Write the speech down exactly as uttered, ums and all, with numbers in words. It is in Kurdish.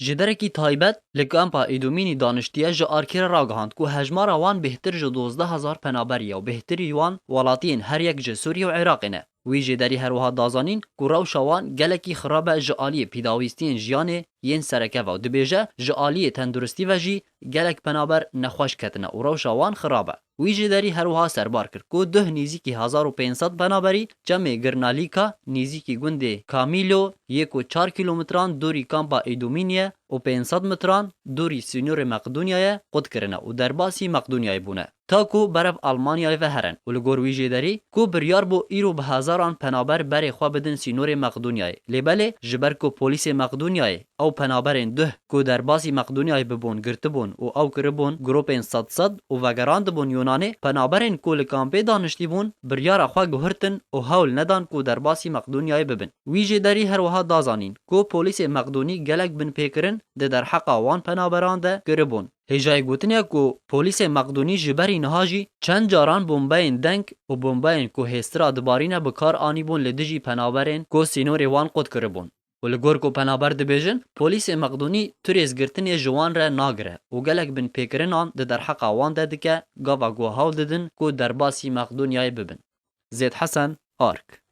Jêderekî taybet li kampa Îdûmînî daniştiye ji Arkê re ragihand ku hejmara wan bêhtir ji dozdeh hezar penaberî ye û bêhtirî wan welatiyên her yek ji Sûriyê û Iraqê ne. Wî jêderî her wiha da zanîn ku rewşa wan gelekî xirab e ji aliyê pîdawîstiyên jiyanê yên sereke ve û dibêje ji aliyê tenduristî ve jî gelek penaber nexweş ketine û rewşa wan xirab e. Wî jêderî her wiha serbar kir ku duh nêzîkî hezar û pênc sed penaberî çemê Girnalîka nêzîkî gundê Kamîlo yê ku çar kîlometran dûrî kampa Îdûmînî ye û pênc sed metran dûrî sînorê Meqdûnyayê qut kirine û derbasî Meqdûnyayê bûne, ta ku berev Almanyayê ve herin û li gor wî jêderî ku biryar bû îro bi hezaran penaber berê xwe bidin sînorê Meqdûnyayê. Lê belê ji ber ku polîsê Meqdûnyayê ew penaberên duh ku derbasî Meqdûnyayê bibûn girtibûn û ew kiribûn gropên sed sed û vegerandibûn Yunanê, penaberên ku li kampê daniştî bûn, biryara xwe guhirtin û hewl nedan ku derbasî Meqdûnyayê bibin. Wî jêderî her wiha da zanîn ku polîsê Meqdûnî gelek binpêkirin di derheqa wan penaberan de kiribûn. Hêjayê gotinê ye ku polîsê Meqdûnî ji berî niha jî çend caran bombeyên deng û bombeyên ku hêstira dibarîne bi kar anîbûn li dijî penaberên ku sînorê wan qut kiribûn. Û li gor ku penaber dibêjin, polîsê Meqdûnî tu rêzgirtinê ji wan re nagire û gelek binpêkirinan di derheqa wan de dike, gava ku hewl didin ku derbasî Meqdûnyayê bibin. Zêd Hesen, Ark.